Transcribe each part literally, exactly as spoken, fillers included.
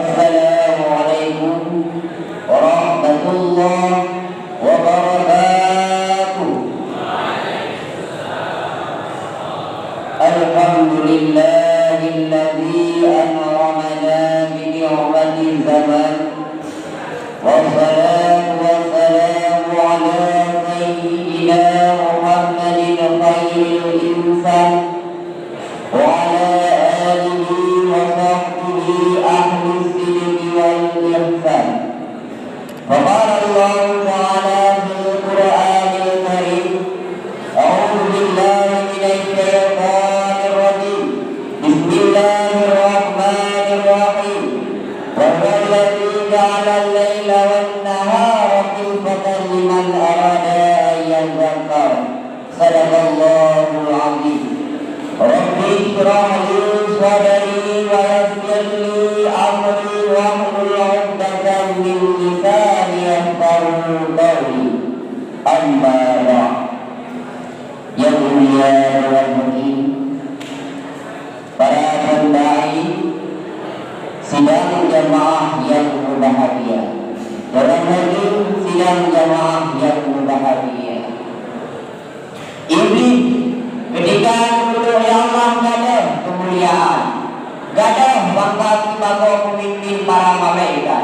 Assalamualaikum warahmatullahi wabarakatuh. Alhamdulillahilladzi an'amana bi ni'matiz zaman. Wassalatu wassalamu ala sayyidina Muhammadin khairil insan, wa ala alihi wa sahbihi ahli sidqi wal ihsan. Faqala Allahu ta'ala fil Qur'anil Karim, a'udzu billahi minasy syaithanir rajim. Bismillahirrahmanirrahim. Wa huwa alladzi ja'alal laila wan nahara khilfatan liman arada an yadzakkar. Sadaqallahul azim. Rabbi shrah li sadri wa yassir li amri wahlul 'uqdatam min lisani yafqahu qawli. Amma ba'd. Yang mulia Dewan Hakim, para pendai, sidang jamaah yang berbahagia. Dewan Hakim, sidang jamaah yang berbahagia. Iblih, ketika geupeudong lé Allah gadoh keumuliaan, gadoh bangka sibagoe peumimpin para malaikat.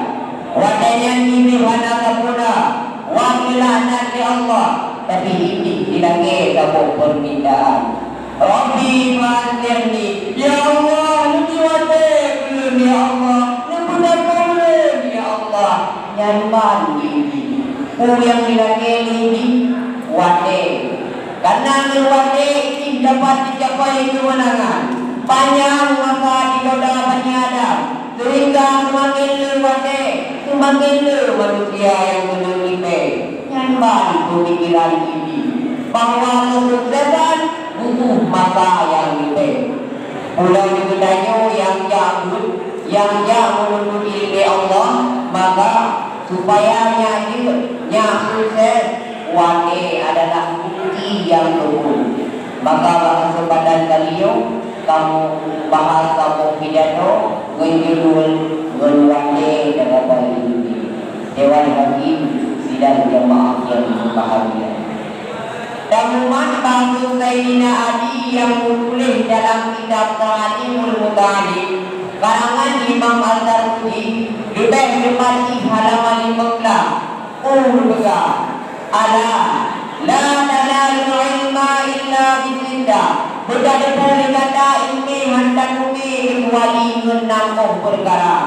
Watée nyan Iblih hana sampurna, wah geulaknat lé Allah, tapi Iblih jilakée saboh peurmintaan. Rabbi fa'anzirni, ya Allah, neubi watée ulôn, ya Allah, neupeutamong ulôn, ya Allah. Nyan ban Iblih. Peue nyang jilakée lé Iblih? Watée. Karena ngon watée jih dapat jicapai keumeunangan. Panyang masa jigoda Bani Adam, seuhingga seumaken le watée, seumaken le manusia nyang keuneuk lipée. Nyan ban peumikiran Iblih, bahwa keusuksesan butuh masa nyang lipée. Pulang di geutanyoe nyang jak buet, nyang jak meunurut ileumèe Allah, maka supaya nyak jeuet, nyak sukses, watèe adalah bukti nyang teupeue. Maka bak keuseumpatan kali nyoe, kamoe bahas saboh pidato ngon judul Ngon Watèe Tatabai Ileumèe. Dewan Hakim sidang jamaah nyang berbahagia. Tamumat bak Saidina Ali nyang meutuléh dalam kitab Ta'limul Muta'allim, karangan Imam Al-Tartuji, leubeh teupat di halaman limong blah, geupeugah, "Ala la tanalul ilma illa bisittin." Beutateupeu lé gata ileumèe hana tateumèe keucuali ngon nam boh peukara.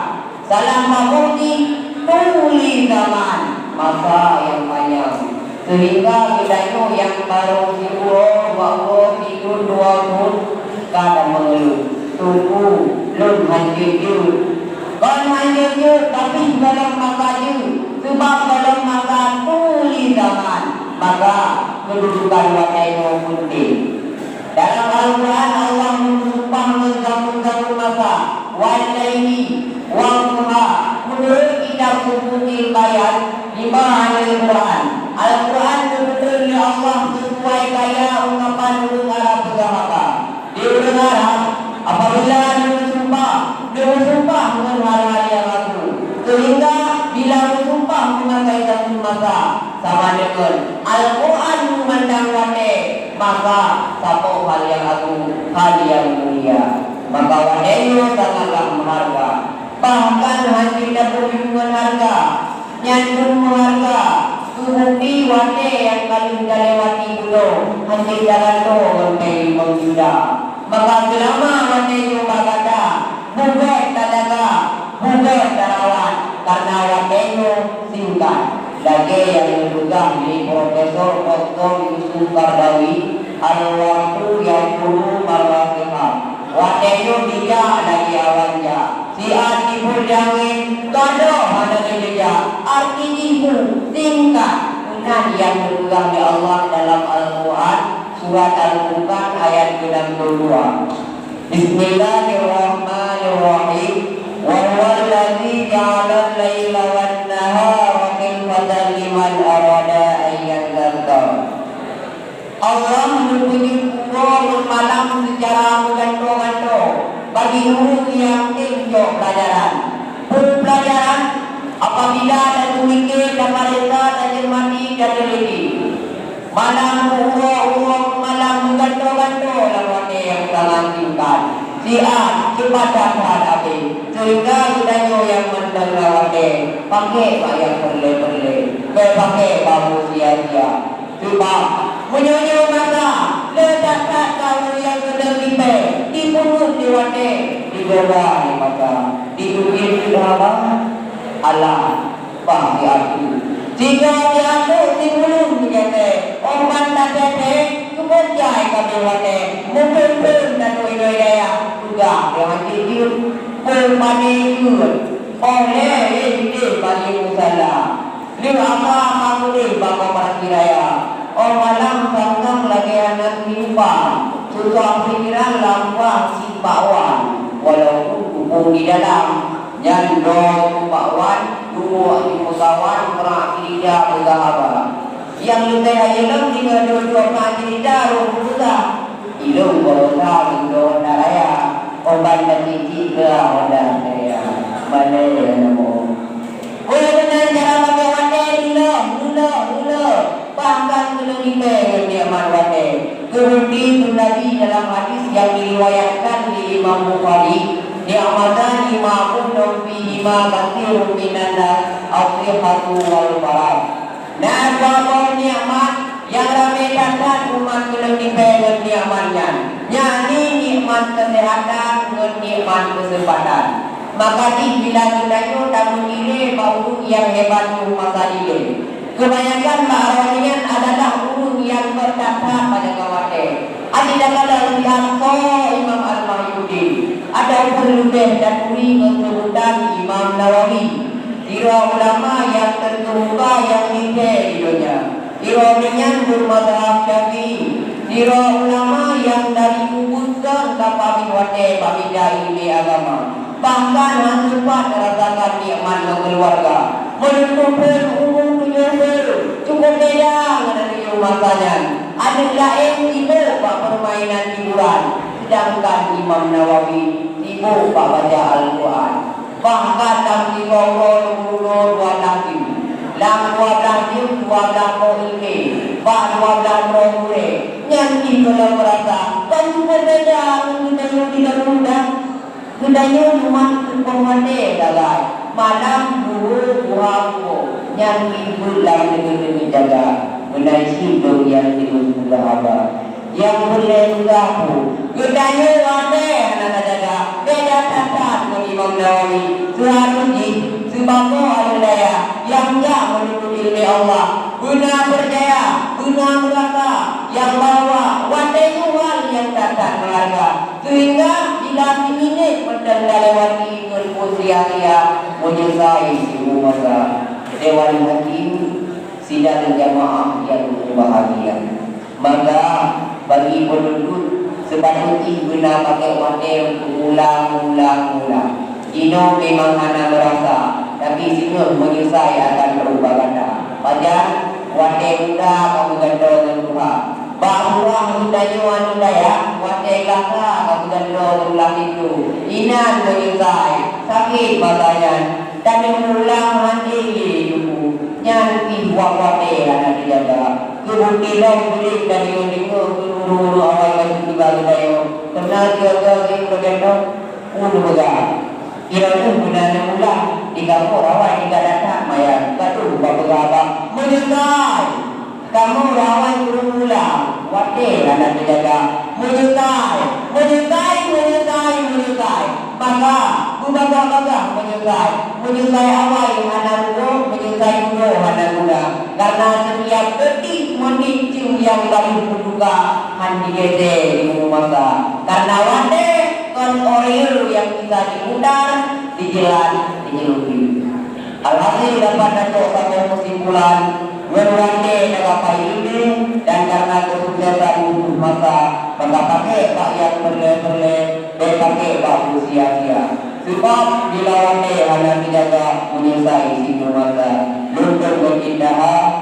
Salah saboh jih tuli zaman, masa nyang panyang. Seuhingga geutanyoe nyang barô siuroe, dua uroe, sijuek, dua phon, ka tameungeuluh, "Teungku, lôn hanjeuet jeuet." Kon hanjeuet jeuet, tapi gohlom masa jeuet, seubab gohlom masa tuli zaman. Maka, keududukan watèe nyoe peunteng. Dalam Al-Quran, Allah meusumpah ngon zaman-zaman masa, "Wal laili wa dhuha." Meunurot kitab Sufutil Bayan, lima ayat Al-Quran, Al-Quran geupeutreun lé Allah sisuai gaya ungkapan ureueng Arab peugah maka. Di ureueng Arab, apabila neumeusumpah, neumeusumpah ngon hal-hal nyang agung, seuhingga bila meusumpah meumakai zaman masa, sama deungon Al-Quran meumandang watèe, maka saboh hal nyang agung, hal nyang mulia. Maka watèe nyoe sangatlah meuharga. Bahkan hana tapeuyue ngon harga, nyan pun meuharga. Teubukti watèe nyang ka lheueh talewati bunoe, hana tagantoe ngon péng limong juta. Maka seulama watèe nyoe bak gata, beugèt tadaga, beugèt tarawat, kareuna watèe nyoe singkat. Lagèe nyang geupeugah lé Profesor Doktor Yusuf Qaradawi, "Al-waqtu yaqulu marra sihab." Watèe nyoe jijak lagèe awan jak. Siat jipôt di angén, gadôh hana lé jijak. Arti jih nyoe singkat. Meunan nyang geupeugah lé Allah dalam Al-Quran, surat Al-Furqan ayat keuenam puluh dua. Bismillahirrahmanirrahim. Wa huwallazi ja'alal laila wan nahara khilfatan liman arada an yadzakkar. Allah neupeujeuet uroe ngon malam seucara meugantoe-gantoe bagi ureueng nyang tem cok peulajaran. Sila tapeumike, taparesa, taceurmati, tateliti. Malam meuuroe-uroe, malam meugantoe-gantoe lam watée nyang sangat singkat. Siat, cepat that-that habéh. Sehingga geutanyoe nyang mantong lam watée, pakék bak nyang peureulée-peureulée. Bék pakék bak buet sia-sia. Sebab meunyoe nyoe masa, le that-that ka ureuëng nyang keudeueng lipée, dipeubuet di watée, digoda di masa, ditutup di haba, alah, bah siatu. Sigoe siatu sibuleuen meugété, óh ban tatété, keubeujai ka di watée, meuphon-phon dan inoe dayah, peugah nyang hanjeuet jeuet, peue pané jeuet, óh lhée hidéh bali musala. Lheueh Aba ka udeb bak operasi raya, óh malam sangkang lagée hana seumiupa, susah pikiran lam bah si Pak Wan, walaupun kupông di dalam. Nyan droe si Pak Wan, duek si Musawan, brat si Rida peugah haba. Nyang leubeh hana lom singoh duek-duek mak si Rida rôh peugah, ilong baroesa meudoh na raya, óh ban tacicik keu Honda raya. Malée hana mo. Ulôn meunan cara pakai watée lilong, lilong, lilong, bahkan keuneuk lipée ngon nikmat watée. Geubukti keu Nabi dalam hadis nyang diriwayatkan lé Imam Bukhari, "Ni'matani maghbunun fihima katsirun minan nas, as-sihhatu wal faragh." Na dua boh nikmat nyang ramé that-that umat keuneuk lipée ngon nikmat nyan, yakni nikmat keuseuhatan ngon nikmat keuseumpatan. Maka jih bila geutanyoe tameukirée bak ureuëng nyang hebat nyoe masa dilée, keubanyakan bak awaknyan adalah ureuëng nyang beutatap pada watée. Adak takalon siat soe Imam Al-Mahyudi, ataupun leubeh taturi ngon seubutan Imam Nawawi. Sidroe ulama nyang teukeumuka nyang lintée di donya. Sidroe nyan beumazhab Syafi'i. Sidroe ulama nyang dari ubeut son ka pabéh watée bak mita ileumé agama. Bahkan hana sempat merasakan nikmat ngon keuluwarga. Meunyoe phon umu tujoh ploh, cukup beda ngon tujoh masa nyan. Aneuk laén sibok bak peurmainan hiburan, seudangkan Imam Nawawi sibok bak baca Al-Quran. Bahkan lam sigoe uroe lôn dua blah jeuem, lam dua blah jeuem dua blah boh ileumé, bak dua blah droe gurée, nyan jih gohlom meurasa kon cukup beda ngon geutanyoe di dalam muda. Geutanyoe nyoe teupông watée sagai, malam, duhô, duha, suboh, nyan jih beuet lam teungeut-teungeut jaga, meunan cit lôn nyang teungeut peugah haba. Nyang peureulée peugah peue, geutanyoe watée hana tajaga, beda that-that ngon Imam Nawawi. Seuharôh jih, seubagoe aneuk dayah nyang jak meunutut ileumé Allah, beuna peucaya, beuna meurasa nyang bahwa watée nyoe hal nyang that-that meuhareuga. Seuhingga bila siminék mantong talewati ngon peue sia-sia, meunyeusai siumu masa. Dewan Hakim, sidang jamaah nyang mubahgia. Maka, bagi peunutut, seupatôt jih beuna pakék watée untuk ulang, ulang, ulang. Jinoe memang hana meurasa, tapi singoh meunyeusai akan rôh bak gata. Pajan, watée muda ka meugantoe ngon tuha. Bak uroe geutanyoe aneuk dayah, watée gata ka meugantoe ngon lam linto, inan meunyeusai, sakét masa nyan, dan meulang hana lé tuku, nyan pih watée hana teujaga. Geubukti lom udeb dan deungoe-deungoe keu ureuëng-ureuëng awai ka jiba geutanyoe, keunan sigoe-goe jih meugantoe. Ulôn peugah, kira kheueh meunan nyang ulang, di kamoe rawai tinggai that-that maya ka troh bak peugah haba, meunyeusai. Kamoe rawai ureuëng ulang, watée hana teujaga. Meunyeusai, meunyeusai, meunyeusai, meunyeusai. Maka, beubagaih-bagaih meunyeusai. Meunyeusai awai hana rugoe, meunyeusai uroe hana guna. Karena setiap detik menit jeuem nyang ka lheueh meutuka, han jigeusée di umu masa. Karena watée kon oreul nyang bisa diputar, dijelan, dijeuluki. Alhasil dapat tacok saboh keusimpulan, ngon watée tagapai ileumé dan karena keusuksesan butuh masa, maka pakék bak nyang peureulée-peureulée, bék pakék bak peue sia-sia. Seubab bila watée hana teujaga, meunyeusai siumu masa. Lôn teuh meucit daha,